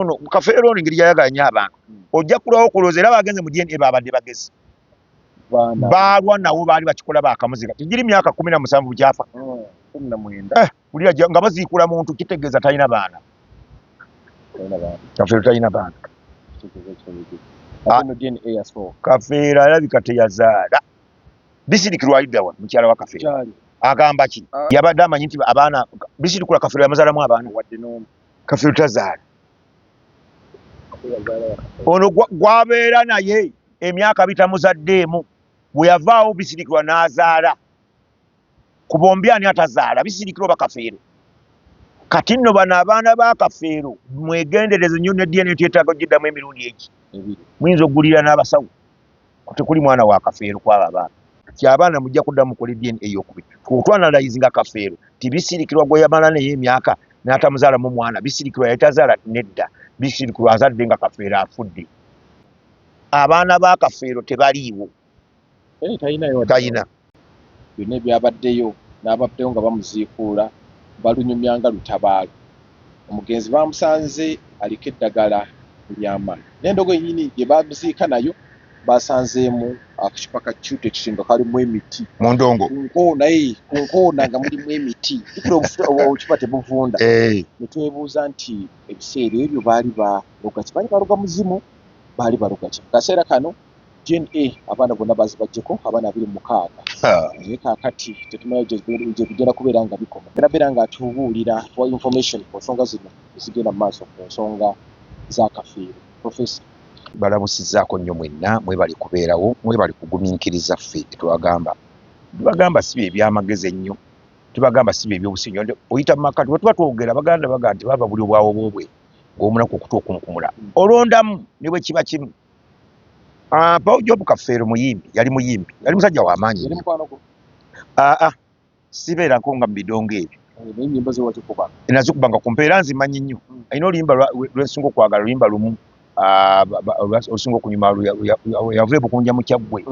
Ono Kafeero ono engeri gy'ayagala nnyo abantu, ojja kulwawo okulowooza era bagenze mu DNA babadde bagezi. Baalwa nawo baali bakikola baakamuziga. Tegiri myaka 17 bukyafa. 19. Wulira nga baziikula muntu kitegeeza talina baana. Kafeero talina baana. Kafeero alabika teyazaala. Bisirikirwa alidda wano mukyala wa Kafeero. Agamba ki? Yabadde amanyi nti abaana Bisirikirwa Kafeero yamuzaalamu abaana. Kafeero tazaala. Ono gwabeera naye emyaka bitamuzaddeemu bwe yavaawo Bisirikirwa n'azaala. Ku bombi ani atazaala? Bisirikirwa oba Kafeero? Kati nno bano abaana ba Kafeero mwegendereze nnyo ne DNA twetaaga okugiddamu emirundi egi. Muyinza okugulira n'abasawo. Tekuli mwana wa Kafeero kwabo abaana. Ti abaana mujja kuddamu mukole DNA ey'okubiri. Otwanalayizinga Kafeero ti Bisirikirwa gwe yamala naye emyaka n'atamuzaalamu mwana. Bisirikirwa yali tazaala nedda. Bisirikirwa azadde nga Kafeero afudde. Abaana ba Kafeero tebaliiwo. Talina. Byonna ebyabaddeyo n'ababaddeyo nga bamuziikuula balunyumya nga lutabaalo. Omugenzi baamusanze aliko eddagala ery'amaanyi. N'endogo yennyini gye bamuziika nayo basanzeemu akacupa ka Cutex nga kalimu emiti. Mu ndongo. Ku nkoona, ku nkoona nga mulimu emiti. Jjukira obucupa tebuvunda. Ne twebuuza nti ebiseera ebyo baali baloga ki? Baali baloga muzimu? Baali baloga ki? Mu kaseera kano DNA abaana bonna bazibaggyeko, abaana 26. Naye kaakati tetumanyi gye bigenda kubeera nga bikoma. Agenda beera ng'atubuulira, tuwa information ku nsonga zino ezigenda mu maaso ku nsonga za Kafeero. Professor. Balamusizzaako nnyo mwenna, mwebale kubeerawo, mwebale kugumiikiriza ffe tubagamba. Tubagamba si bye byamagezi ennyo, tubagamba si bye ebyobusinyo. Oyita mu maka, tuba twogera, Baganda bagamba nti bava buli obwawo bwobwe ng'omunaku okuta okunkumula. Olondamu ne bwe kiba kimu. Paul Job Kafeero muyimbi, yali muyimbi, yali musajja wa maanyi. Sibeerako nga mu bidongo ebyo. Nazikubanga ku mpeera nzimanyi nnyo. Alina oluyimba lwensinga okwagala, oluyimba lumu olusinga okunyuma yava e Bukunja mu Kyaggwe.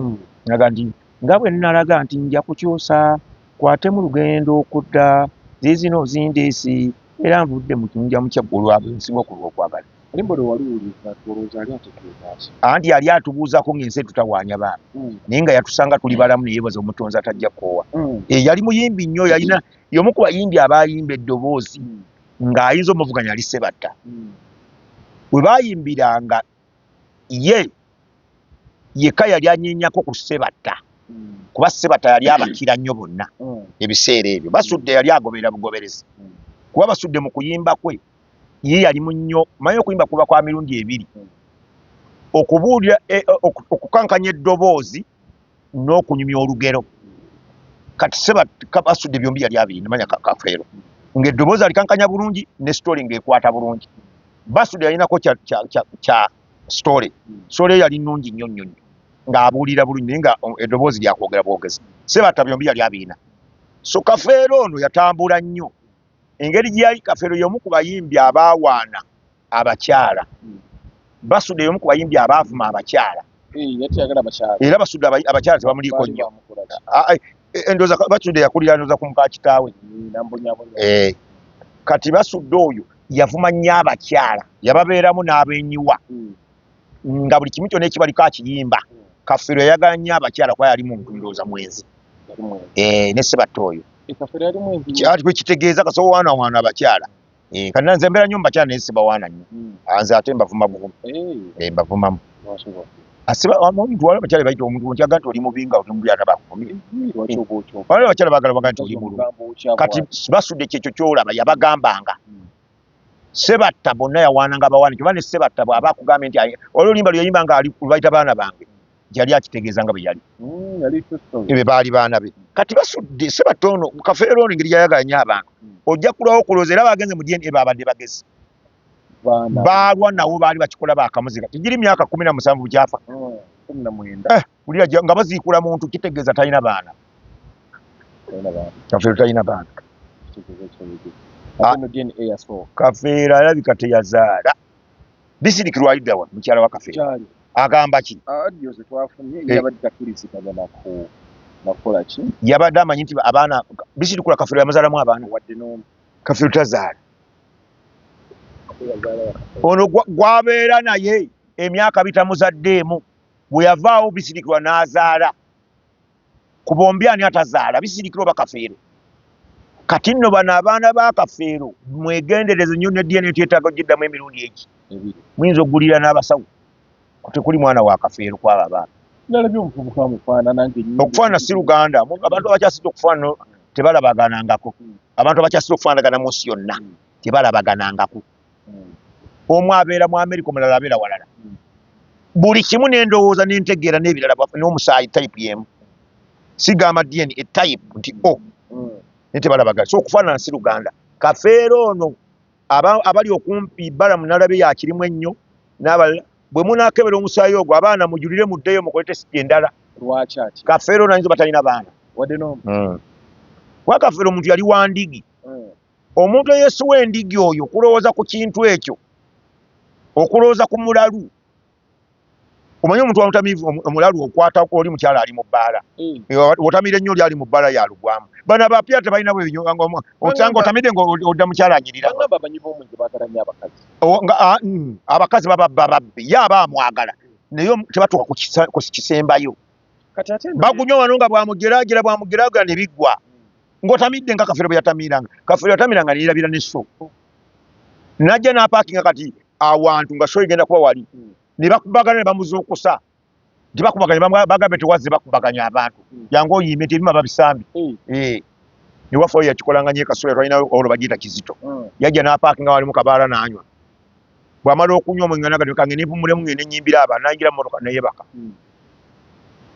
Naga nti nga bwe nnalaga nti nja kukyusa kwate mu lugendo okudda ziizino zindeesi era nvudde mu Kunja mu Kyaggwe olwabwe nsinga okwagala. Anti yali atubuuzaako ng'ensi etutawaanya baana. Naye nga yatusanga tuli balamu ne yeebaza omutonzi atajja kukoowa. Yali muyimbi nnyo, yalina y'omu ku bayimbi abaayimba eddoboozi ng'ayinza omuvuganya ali Ssebatta. Bwe baayimbiranga ye yekka yali anyenyako ku Ssebatta. Kuba Ssebatta yali abakira nnyo bonna ebiseera ebyo. Basudde yali agoberera bugoberezi. Kuba Basudde mu kuyimba kwe ye yali munnyo, manyi okuyimba kuba kwa mirundi ebiri. Okubuulira okukankanya eddoboozi n'okunyumya olugero. Kati Ssebatta Basudde byombi yali abirina, manya Kafeero. Ng'eddoboozi alikankanya bulungi ne story ng'ekwata bulungi. Basudde yalinako kya story. Story yali nnungi nnyo nnyo nnyo. Ng'abuulira bulungi naye nga eddoboozi lyakwogera bwogezi. Ssebatta byombi yali abirina. So Kafeero ono yatambula nnyo. Engeri gye yali Kafeero y'omu ku bayimbi abaawaana abakyala. Basudde y'omu ku bayimbi abaavuma abakyala. Era Basudde abakyala tebamuliiko nnyo. Endowooza Basudde yakulira ndowooza ku muka kitaawe. Kati Basudde oyo yavuma nnyo abakyala. Yababeeramu n'abeenyiwa. Nga buli kimu kyonna ekibaliko akiyimba. Kafeero yayagala nnyo abakyala kuba yali muntu ndowooza mwenzi. Ne Ssebatta oyo. Ati bwe kitegeeza kasobola waanawaana abakyala. Kati nze mbeera nnyo mu bakyala naye sibawaana nnyo. Nze ate mbavuma buvuma. Mbavumamu. Omuntu waliwo abakyala bayita omuntu nti agamba nti oli mubi nga oli mubi ate bakuvumye. Waliwo abakyala baagala bagamba nti oli mulungi. Kati Basudde kyekyo ky'olaba yabagambanga. Ssebatta bonna yawaananga abawaana kyova ne Ssebatta bw'aba akugambye nti waliwo oluyimba lwe yayimba nga ali lwayita baana bange. Yali akitegeeza nga bwe yali. Ebyo baali baana be. Kati Basudde Ssebatta ono Kafeero ono engeri gy'ayagala nnyo abantu. Ojja kulwawo okulowooza era bagenze mu DNA babadde bagezi. Baalwa nawo baali bakikola baakamuziga. Tegiri myaka 17 bukyafa. Wulira nga baziikula muntu kitegeeza talina baana. Kafeero talina baana. Kafeero alabika teyazaala. Bisirikirwa alidda wano mukyala wa Kafeero. Agamba ki? Yabadde amanyi nti abaana Bisirikirwa Kafeero yamuzaalamu abaana. Kafeero tazaala. Ono gwabeera naye emyaka bitamuzaddeemu, bwe yavaawo Bisirikirwa n'azaala. Ku bombi ani atazaala, Bisirikirwa oba Kafeero? Kati nno bano abaana ba Kafeero mwegendereze nnyo, ne DNA tyetaaga ogiddamu emirundi egi, muyinza okugulira n'abasawo. Tekuli mwana wa Kafeero kwabo abaana. Okufaanana si Luganda. Abantu abakyasinze okufaanana tebalabaganangako. Abantu abakyasinze okufaanagana mu nsi yonna tebalabaganangako. Omu abeera mu Amerika, omulala abeera walala. Buli kimu n'endowooza n'entegeera n'ebirala n'omusaayi type y'emu. Sigamba DNA type nti o naye tebalabagana. So okufaanana si Luganda. Kafeero ono abali okumpi Balamu nalabye yakirimu ennyo n'abalala, bwe munaakebera omusaayi ogwo abaana mujulire, muddeyo mukole tesiti endala. Kafeero ono ayinza batalina baana. Kuba Kafeero omuntu yali wa ndigi. Omuntu eyeesiwa endigi oyo okulowooza ku kintu ekyo, okulowooza ku mulalu. Omanyi omuntu wamutamiivu omulalu okwata oli mukyala ali mu bbaala, otamira ennyo oli ali mu bbaala yalugwamu. Bano abapya tebalina osanga otamidde nga odda mukyala anyirira. Abakazi bababba babbi, ye aba amwagala naye tebatuuka ku kisembayo. Bagunywa wano nga bwamugeragera bwamugeragera ne biggwa ng'otamidde nga Kafeero bwe yatamiiranga. Kafeero yatamiranga neyerabira ne show, najja n'apaakinga kati awantu nga show egenda kuba wali, ne bakubagana ne bamuzuukusa nti bakubaganya, bagambe tewazze bakubaganya abantu, jangu oyimbe nti ebima babisambi. Newaffe oyo yakikolanga nyo ekasula, twalina olwo bagiyita Kizito, yajja n'apaakinga wali mu kabaala n'anywa. Bw'amala okunywa omwenge naga kange nempumulemu ngende nyimbira abaana, nayingira mu motoka neyebaka.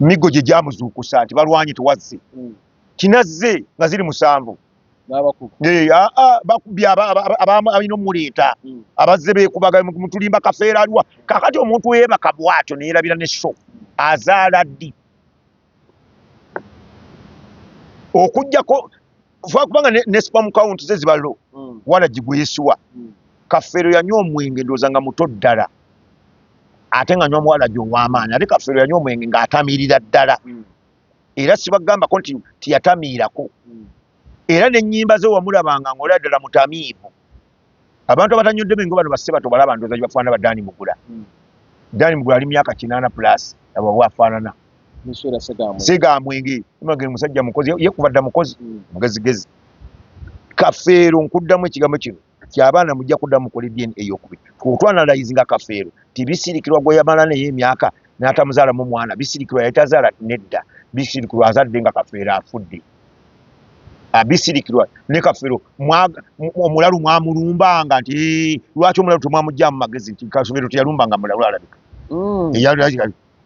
Miggo gye gyamuzuukusa nti balwanye tewazze, kinazze nga ziri 7, bakubye abalina omuleeta, abazze beekubaga mutulimba. Kafeero aliwa kakati? Omuntu weebaka bwatyo neyerabira ne show, azaala ddi? Okugjako kubanga ne sperm count ze ziba low, wala gigwesiwa. Kafeero yanywa omwenge ndowooza nga muto ddala, ate nga nywa muwala gy'ow'amaanyi. Ate Kafeero yanywa omwenge ng'atamirira ddala, era sibagambako nti tiyatamiirako. Era n'ennyimba ze wamulabanga ng'olaba ddala mutamiivu. Abantu abatanywedde mwenge bano basse bato balaba ndowooza gye bafaanana ba Dani Mugula. Dani Mugula ali myaka 80 plus, abo bwafaanana Segamwenge musajja mukozi, ye kuva dda mukozi, mugezigezi. Kafeero nkuddamu ekigambo kino kyabaana, mujja kuddamu mukole DNA eyokubiri otwanalayizinga Kafeero tibisirikirwa gwe yamala naye emyaka n'atamuzaalamu mwana. Bisirikirwa yali tazaala nedda. Bisirikirwa azadde nga Kafeero afudde. Bisirikirwa ne Kafeero omulalu mwamulumbanga nti lwaki omulalu temwamugyamu magezi nti Kafeero teyalumbanga mulalu alabika.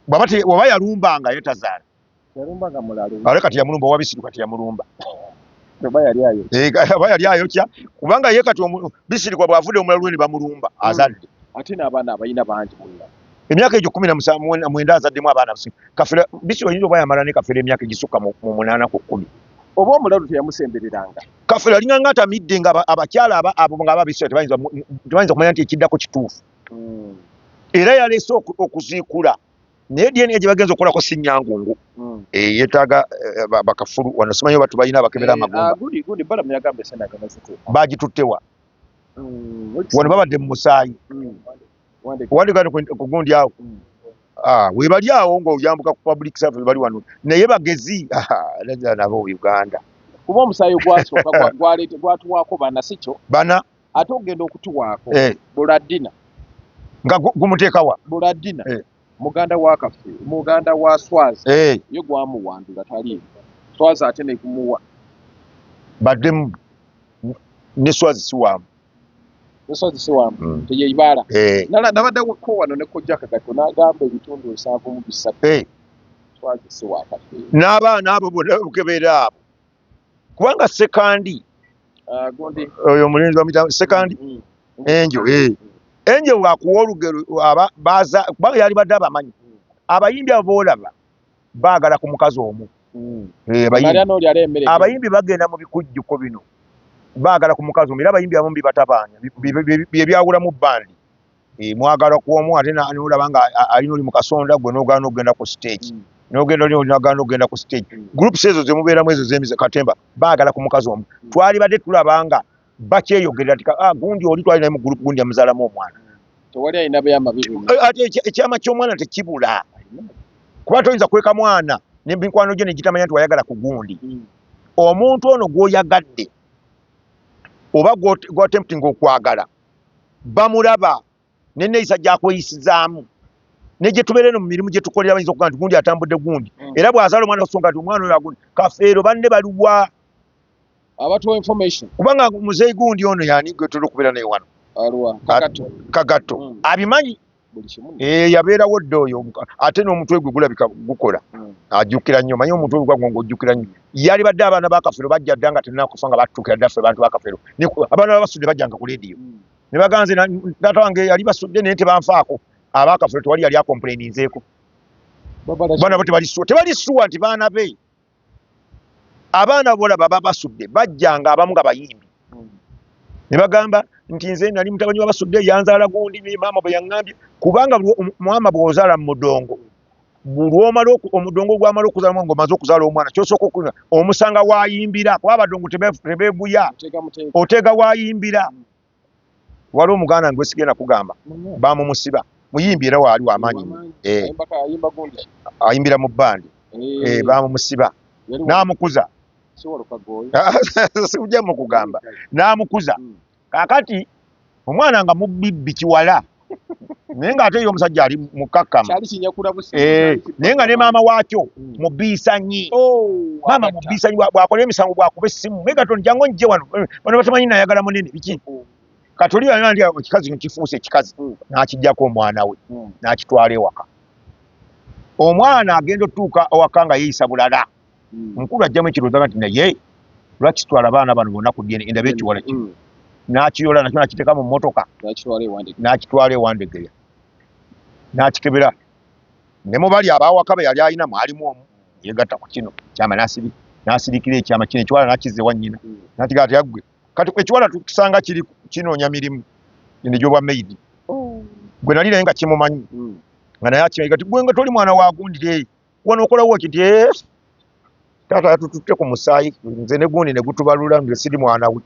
Bwaba yalumbanga ye tazaala. Ale kati yamulumba owa Bisirikwa teyamulumba, oba yali ayokya kubanga ye kati Bisirikwa bw'avudde omulalu we ne bamulumba azadde. Ate n'abaana abalina bangi munna. Emyaka egyo 79 azaddemu abaana. Kafeero Bisirikwa yinza oba yamala ne Kafeero emyaka egisukka mu 8 ku 10. Oba omulalu teyamusembereranga. Kafeero alinga nga atamidde nga abakyala abo nga ababisirikwa tebayinza kumanya nti ekiddako kituufu. Era yaleese okuziikula, naye DNA gye bagenza okukolako si nnyangungu, yeetaaga bakafulu wano simanyi oba tubalina abakebera amagumba. Bagituttewa wano babadde mu musaayi wandika ku gundi awo webali awo ng'oyambuka ku public service bali wano, naye bagezi nabo Uganda. Kuba omusaayi ogwasooka gwatuwaako bana, si kyo? Bana. Ate ogenda okutuwaako Buladina. Nga gumuteekawa? Buladina muganda wa Kafe, muganda wa Swazi, ye gwamuwandula taliimu. Swazi ate negumuwa. Baddemu ne Swazi si waamu. Ne Swazi si waamu, teyeibaala. Nabaddeko wano ne kojja Kagato n'agamba ebitundu 73 Swazi si wa Kafe. N'abaana abo bonna bukebeera abo kubanga Sekandi oyo omulenzi bamuyita Sekandi Enjo, Enjo bwakuwa olugero kubanga yali badde abamanyi abayimbi abo boolaba baagala ku mukazi omu. Abayimbi bagenda mu bikujjuko bino baagala ku mukazi omu, era abayimbi abamu bibatabaanya byebyawulamu bandi. Mwagala ku omu ate nolaba nga alina oli mu kasonda, gwe nogaana okugenda ku stage, nogenda oli nagaana okugenda ku stage. Groups ezo zemubeeramu ezo zemize katemba baagala ku mukazi omu. Twali badde tulaba nga Bakyeyogerera nti ah, gundi oli twali naye mu group, gundi yamuzaalamu omwana. Tewali alina byama bibiri. Ate ekyama ky'omwana tekibula, kuba toyinza kweka mwana nemikwano gye negitamanya nti wayagala ku gundi. Omuntu ono gw'oyagadde oba gw'attemptinga okwagala, bamulaba neneeyisa gyakweyisizaamu ne gye tubeera eno mu mirimu gye tukolera, bayinza okugaa nti gundi atambudde gundi. Era bw'azaala omwana osonga nti omwana oyo agundi Kafeero, banne baliwa? Abatuwa information. Kubanga muzeeyi gundi ono yani gwe tutera okubeera naye wano. Alwa? Kagatto. Kagatto. Abimanyi. Buli kimu. Yabeerawo dda oyo, ate n'omutwe gwe gulabika gukola. Ajjukira nnyo, manyi omutwe gwe gwagwo ng'ojjukira nnyo. Yali badde abaana ba Kafeero bajja dda nga tenakufa, nga batuukira dda ffe abantu ba Kafeero. Abaana babasudde bajjanga ku leediyo ne baganze, taata wange yali basudde naye tebanfaako. Abakafeero tewali yali acomplaininzeeko. Baana bo tebalisuwa, tebalisuwa nti baana be. Abaana bolaba babasudde bajjanga abamu nga bayimbi ne bagamba nti nze nali mutabani wabasudde, yanzaala gundi, maama bwe yaŋŋambye. Kubanga maama bw'ozaala mu mudongo, lwomala omudongo gwamala okuzaala, ng'omaze okuzaala omwana, kyosooka okunywa omusanga wayimbira, kuba abadongo tebeeguya, oteega wayimbira. Waliwo omuganda ngwe sigenda kugamba, bamumusiba, muyimbi era waali wamaanyi, ayimbira mu bbandi, bamumusiba n'amukuza, sijja mukugamba, n'amukuza. Kaakati omwana nga mubibbi kiwala, naye ng'ate ye omusajja ali mukakkamu, naye nga ne maama waakyo mubiisanyi. Maama mubiisanyi, bw'akola emisango, bw'akuba essimu, "Megatoni, jangu njje wano, bano batamanyi nayagala munene biki." Kati oli yalina ndi ekikazi kino kifuuse ekikazi, n'akijjako omwana we n'akitwala ewaka. Omwana agenda otutuuka ewaka nga yeeyisa bulala. Mukulu ajjamu ekirowoozo nti naye lwaki kitwala abaana bano bonna ku DNA, endabe ekiwala kino? N'akiyola nakyo n'akiteeka mu mmotoka n'akitwala ewandegeya n'akikebera. Ne mu bali abawaka be yali alina mwalimu omu yegatta ku kino kyama, n'asirikira ekyama kino. Ekiwala n'akizza ewa nnyina n'akigaa ti aggwe. Kati ekiwala tukisanga kiri kinoonya mirimu eno egy'obwa maid. Gwe nali naye nga kimumanyi, nga naye akimanyi. Kati gwe nga toli mwana wa gundi, wano okolawo ki? Nti taata yatututte ku musaayi nze ne gundi ne gutubalula, nze siri mwana we.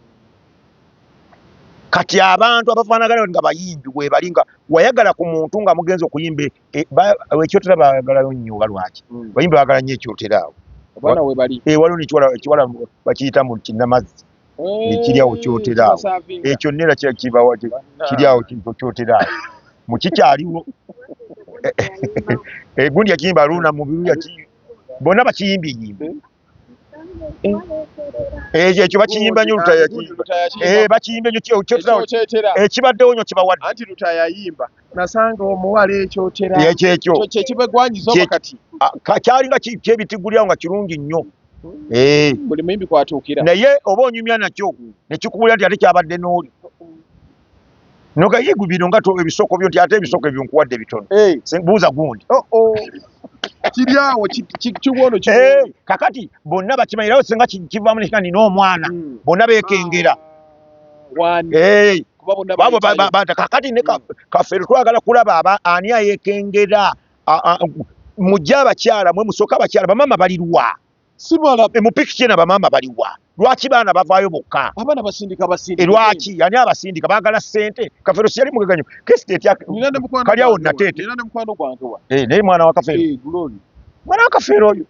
Kati abantu abafaanagana nga bayimbi webali, nga wayagala ku muntu nga mugenza okuyimba, ekyotera baagalayo nnyo, oba lwaki? Bayimbi baagala nnyo ekyotera awo. Abaana we bali. Waliwo nekiwala, ekiwala bakiyita mu kinnamazzi, ekiri awo kyotera awo. Ekyo nera kibawa kiri awo kyotera awo mukikyaliwo. Egundi yakiyimba Luna Mubiru, bonna bakiyimbiyimba ekyo. Ekyo bakiyimba nnyo, Lutaya yakiyimba, bakiyimba nnyo kyotera. Ekyotera. Ekibaddewo nnyo kibawadde. Anti Lutaya yayimba nasanga omuwala ekyotera. Ekyo ekyo. Kyekibegwanyiza oba kati? Kyalinga kyebitigulirawo nga kirungi nnyo. Buli muyimbi kwatuukira. Naye oba onyumya nakyo nekikubulira nti ate kyabadde n'oli nogayigu bino nga ebisoko byo, nti ate ebisoko ebyo nkuwadde bitono. Buuza gundi. Oh, oh. Kiri awo kiwono. Kakati bonna bakimanyirawo, singa kivaamu nekika nina omwana, bonna beekengera. Wani? Kuba bonna babo bayitayo. Kakati ne Kafeero twagala kulaba aba ani ayekengera. Mujje abakyala mwe musooka, abakyala bamaama baliwa? Sibala. Mu picture eno bamaama baliwa? Lwaki baana bavaayo bokka? Abaana basindika, basindika. Lwaki ani abasindika? Baagala ssente. Kafeero si yali mugaganyo kesiteeti? Nina ne mukwano Kali awo gwange wa. Nateete. Nina ne mukwano gwange wa. Naye mwana wa Kafeero? Glory. Mwana wa Kafeero oyo?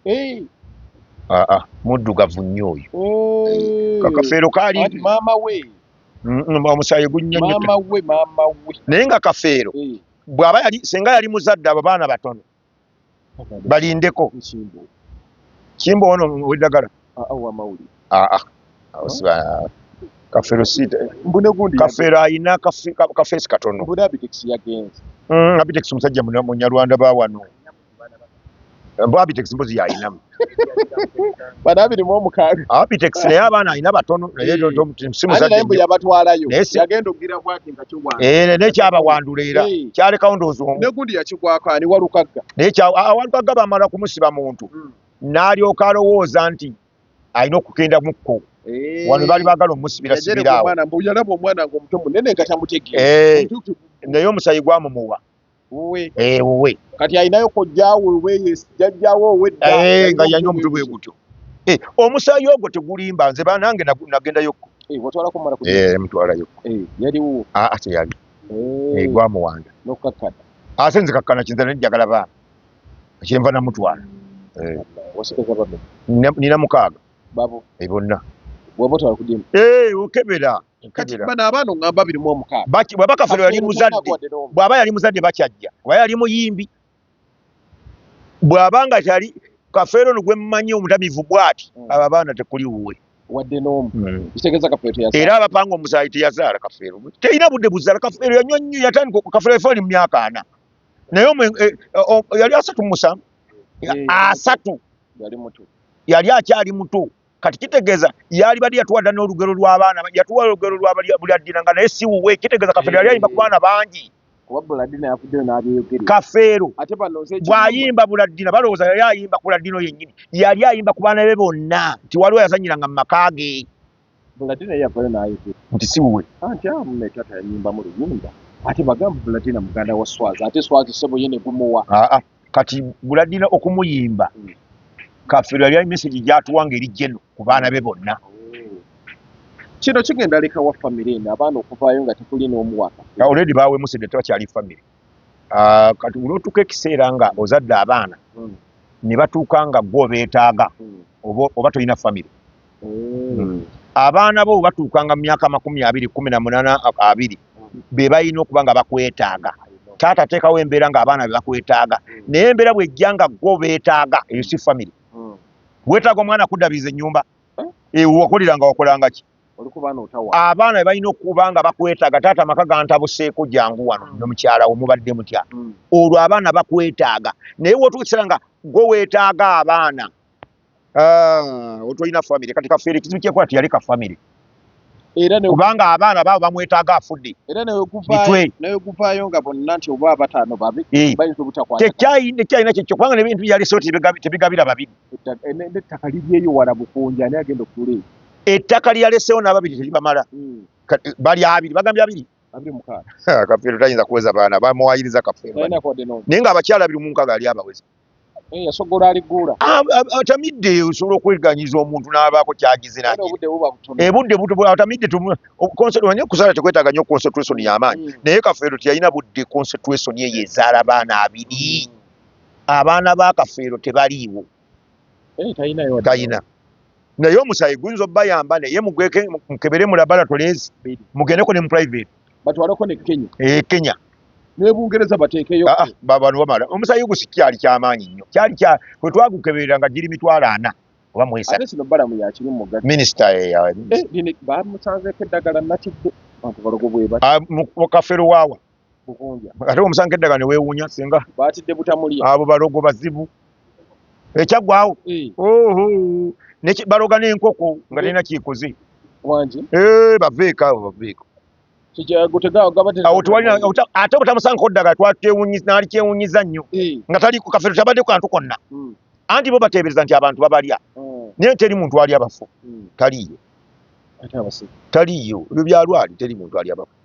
Aa, muddugavu nnyo oyo. Kafeero kaali Anti maama we. Omusaayi gunnyonnyo. Maama we, maama we. Naye nga Kafeero bw'aba yali, singa yali muzadde, abo baana batono balindeko. Nkimbo. Kimbo ono weddagala? Ah, wamawulire. Aa, awo siba Kafeero si Mbune gundi. Kafeero ayina kafeesi katono. Mbune Abitex yagenze. Abitex musajja munyarwanda ba wano. Mbu Abitex mbuzi yayinamu. Bano 26. Abitex naye abaana alina batono, naye si Anti muzadde naye mbu nnyo. yabatwalayo. Naye Yagenda okugira bwati nga kiwanda. Naye kyabawandula era kyalekawo ndowooza omu. Ne gundi yakigwako, ani, Walukagga. Naye Walukagga bamala kumusiba muntu n'alyoka alowooza nti alina okugenda mukko wano baali baagala omusibira Yajereka sibira awo. omwana, mbu yalaba omwana ng'omuto munene nga tamutegeera. Naye omusayi gwamumuwa. Wuwe. Wuwe. Kati alinayo kojjaawe owe jjajjaawe ow'edda. Nga yalina omutwe bwe gutyo. Omusaayi ogwo tegulimba. Nze banange nagendayo. Watwalako omwana ku Mutwalayo. Yaliwo? Aa, teyali. Gwamuwanda. N'okukakkana? Ate nze kakkana kinza nejjagala baana, kyenva namutwala. Wasigaza bameka? Nina 6. Babo? Bonna. Bw'oba otwala ku ddimu? Okebera. Kati bano abaana oŋŋamba 26. Bw'aba Kafeero yali muzadde, bw'aba yali muzadde bakyajja, oba yali muyimbi. Bw'aba nga tali Kafeero ono gwe mmanyi omutamivu bw'ati, abo abaana tekuli wuwe. Wadde n'omu. Kitegeeza Kafeero teyazaala. Era abapanga omusaayi teyazaala Kafeero. Terina budde buzaala. Kafeero yanywa nnyo, yatandika Kafeero yafa ali mu myaka 40. Naye yali 37. 30. Yali muto. Yali akyali muto. Kati kitegeeza yali badde yatuwa dda n'olugero lw'abaana, yatuwa olugero lwa Buladina nga naye si wuwe. Kitegeeza Kafeero yali ayimba ku baana bangi. Kuba Buladina yavuddeyo n'abyeyogera. Kafeero ate bano nze bw'ayimba Buladina balowooza yali ayimba ku Buladina yennyini. Yali ayimba ku baana be bonna nti waliwo yazannyiranga mu maka ge. Buladina ye yavaayo n'ayogera nti si wuwe. Anti amume taata yanyimbamu luyimba. Ate bagamba Buladina muganda wa Swazi, ate Swazi ssebo ye ne gumuwa. Kati Buladina okumuyimba Kafeero yali message gy'atuwa ng'eri geno ku baana be bonna. Kino kigenda leka wa famire eno abaana okuvaayo nga tekuli n'omu wa Kafeero. Already baawemusedde tebakyali famire. Kati olw'otuuka ekiseera nga ozadde abaana ne batuuka nga ggwe obeetaaga oba tolina famire. Abaana bo batuukanga mu myaka 20, 18, 20 be balina okuba nga bakwetaaga. Taata ateekawo embeera ng'abaana be bakwetaaga. Naye embeera bw'ejja nga ggwe obeetaaga, eyo si famire. Weetaaga omwana kuddaabiriza ennyumba. Wakolera nga wakolanga ki? Abaana be balina okuba nga bakwetaaga. Taata amaka gantabuseeko jangu wano ne mukyala wo mubadde mutya. Olwo abaana bakwetaaga. Naye w'otuuka nga ggwe weetaaga abaana, otolina famire. Kati Kafeero ekizibu kyekola teyali ka famire. Kubanga abaana baabo bamwetaaga afudde. Era ne guvaayo nga bonna nti oba abataano babi, bayinza obutakwata. Tekyalina kyekyo kubanga n'ebintu byaleseewo tebigabira babiri. N'ettaka liri eyo wala Bukunja, ani agenda okugula eyo? Ettaka lyaleseewo n'ababiri teribamala. Bali 2, bagambye 2. 26. Kafeero tayinza kuweza baana, bamuwaayiriza Kafeero. Naye ng'abakyala 26 ali abaweza. Yasogola aligula. Atamidde osobola okweganyiza omuntu n'abaako ky'agize nange. Obudde atamidde concentration okuzaala tekwetaaga nnyo concentration y'amaanyi. Naye Kafeero teyalina budde concentration eyo ezaala baana 2. Abaana ba Kafeero tebaliiwo. Talina. Naye omusaayi guyinza obbayamba naye mugweke mukebere mu laboratories mugendeko ne mu private. Batwaleko ne Kenya. Kenya. Ne Bungereza bateekeyo. Bano bamala. Omusaayi gusi kyali kyamaanyi nnyo. Kyali kya bwe twagukeberera nga giri 40,000 oba 30. Ate kino Balamu yakiri mu gatta. Minisita Bamusanzeeko eddagala natidde. Abantu balogo bwe bati. Mu Kafeero waawa. Bukunja. Ate omusango eddagala ne weewuunya singa. Baatidde butamulya. Abo balogo bazibu. Ekyaggwawo. Oho. Baloga n'enkoko nga terina ky'ekoze. Wangi? Baveeko abo baveeko. Ate obutamusanko ddagala naali kyewuunyiza nnyo. Nga tali ku Kafeero tabadde ku kantu konna. Anti bo bateebereza nti abantu babalya. Naye teri muntu alya bafu. Taliiyo. Taliiyo. Ebyo byalwali teri muntu alya bafu.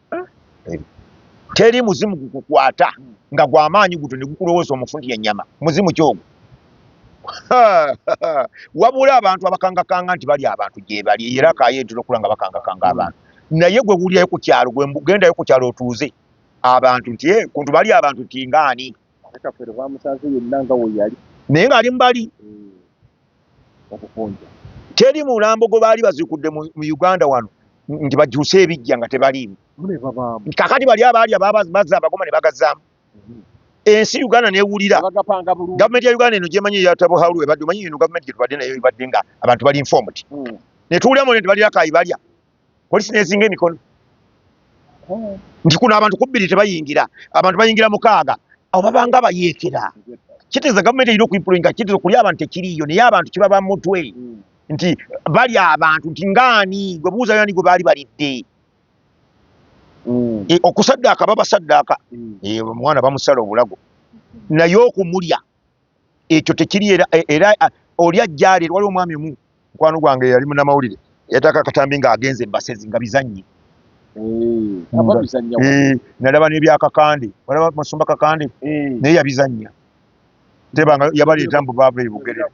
Teri muzimu gukukwata nga gw'amaanyi gutyo ne gukulowooza omufu nti ennyama. Muzimu ki ogwo? Wabula abantu abakangakanga nti bali abantu gye bali. Era kaayo etera okula nga bakangakanga abantu. Naye gwe wulirayo ku kyalo, gwe gendayo ku kyalo otuuze abantu nti kuntu bali abantu nti ngaani. Kafeero bamusanze yenna nga we yali. Naye ng'ali mu bali. Okukunja. Teri mulambo gwe baali bazuukudde mu Uganda wano nti bakyuse ebijja nga tebaliimu. Kakati bali abaalya bazza abagoma ne bagazaamu. Ensi Uganda n'ewulira. Gavumenti ya Uganda eno gyemanyi eya Tabo Haulu ebadde, omanyi eno gavumenti gye tubadde nayo ebadde nga abantu bali informed. Ne tuwuliramu nti balira kayi balya. Poliisi n'ezinga emikono. Nti kuno abantu ku 2 tebayingira, abantu bayingira 6. Awo babanga bayeekera. Kitegeeza gavumenti erina okuimpulinga, kitegeeza okulya abantu tekiriiyo, naye abantu kibaba mu mutwe. Nti balya abantu nti ngaani, gwe buuza yani gwe baali balidde. Okusaddaaka babasaddaaka. Omwana bamusala obulago. Naye okumulya ekyo tekiri era oli ajja aleeta. Waliwo omwami omu mukwano gwange yali munnamawulire yataka akatambi ng'agenze mbasezi nga bizannye. Nalaba n'ebyakakande, walaba Musumba Kakande naye yabizannya. Tebanga yabaleeta mbu baava eyo Bugerere.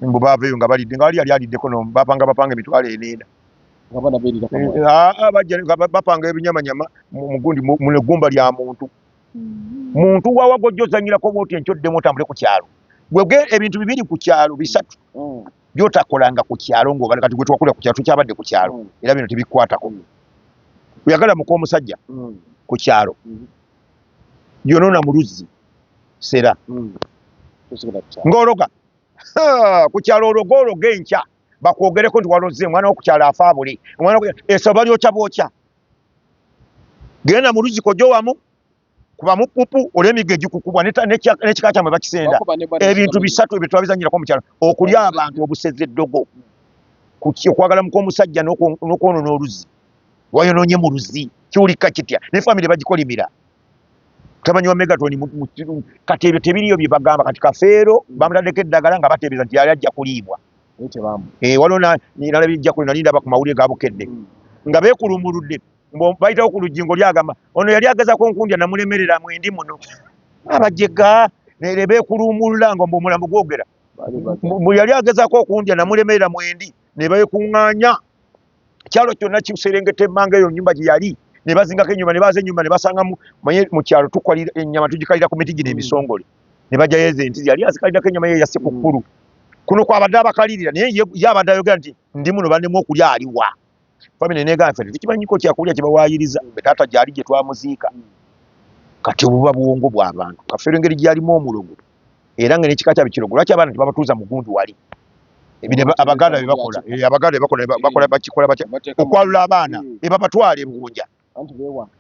Mbu baava eyo nga balidde, nga wali yali aliddeko bapanga bapanga 4,000. Bajja bapanga ebinyamanyama mugundi mu eggumba lya muntu. Muntu wawa gw'ojja ozannyirako bw'oti enkya oddemu otambule ku kyalo. Gwe ebintu bibiri ku kyalo bisatu by'otakolanga ku kyalo ng'obala kati gwe twakulira ku kyalo tukyabadde ku kyalo era bino tebikwatako. Oyagala muka omusajja ku kyalo yonoona mu luzzi sera ng'ologa ku kyalo ologa ologa enkya bakwogereko nti waloze omwana wo ku kyalo afa abule omwana esaba lyokya bwokya genda mu luzzi kojjo wamu kubamu pupu olw'emiggo egikukubwa n'ekika kyammwe bakisenda. Ebintu bisatu ebyo twabizannyirako mu kyalo, okulya abantu obusezi eddogo, okwagala muka omusajja n'okwonoona oluzzi. Wayonoonye mu luzzi kiwulika kitya ne famire bagikolimira. Tamanyi wa Megatoni kati ebyo tebiriyo bye bagamba. Kati Kafeero bamutaddeko eddagala nga bateebereza nti yali ajja kuliibwa. Waliwo nalabye ejja kuli nali ndaba ku mawulire ga Bukedde nga beekulumuludde bayitawo ku lujingo lyagamba ono yali agezaako nkundya namulemerera mwendi muno abajega ne beekulumulula nga omulambo gwogera yali agezaako okundya namulemerera mwendi ne beekuŋŋaanya kyalo kyonna kiserengeta emmanga eyo nnyumba gye yali ne bazingako ennyumba ne baza ennyumba ne basangamu manye mu kyalo tukwalira ennyama tugikalira ku miti gino emisongole ne bajjayo ezo enti yali azikalirako ennyama ye yasse ku kkulu kuno kwabadde abakalirira naye ye abadde ayogera nti ndi muno bannemu okulya aliwa famire negamba ffe tetukimanyiko kyakulya kyebawaayiriza taata gyali gye twamuziika. Kati obuba bwongo bw'abantu Kafeero engeri gyalimu omulogo era nga n'ekika kyabwe kirogo lwaki abaana tebabatuuza mu gundi wali ebino abaganda bye bakola abaganda bye bakola bakola bakikola batya okwalula abaana ebabatwala ebunja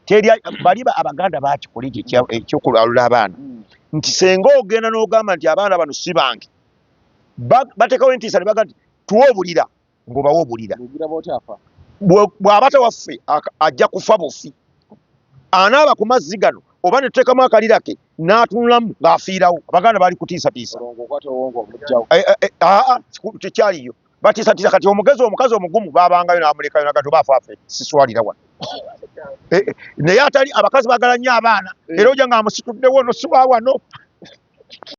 teri bali abaganda bakikola ekyo ekyokwalula abaana nti senga ogenda n'ogamba nti abaana bano si bange bateekawo entiisa ne bagamba nti tuwe obulira ng'obawa obulira bw'aba tewaffe ajja kufa bufi anaaba ku mazzi gano oba ne tuteekamu akalira ke n'atunulamu ng'afiirawo. Abaganda baali kutiisatiisa tekyaliyo batiisatiisa. Kati omugezi omukazi omugumu babangayo n'amulekayo naga toba afaafe siswalira wano naye atali abakazi baagala nnyo abaana era ojja ng'amusituddewo no siwa wano.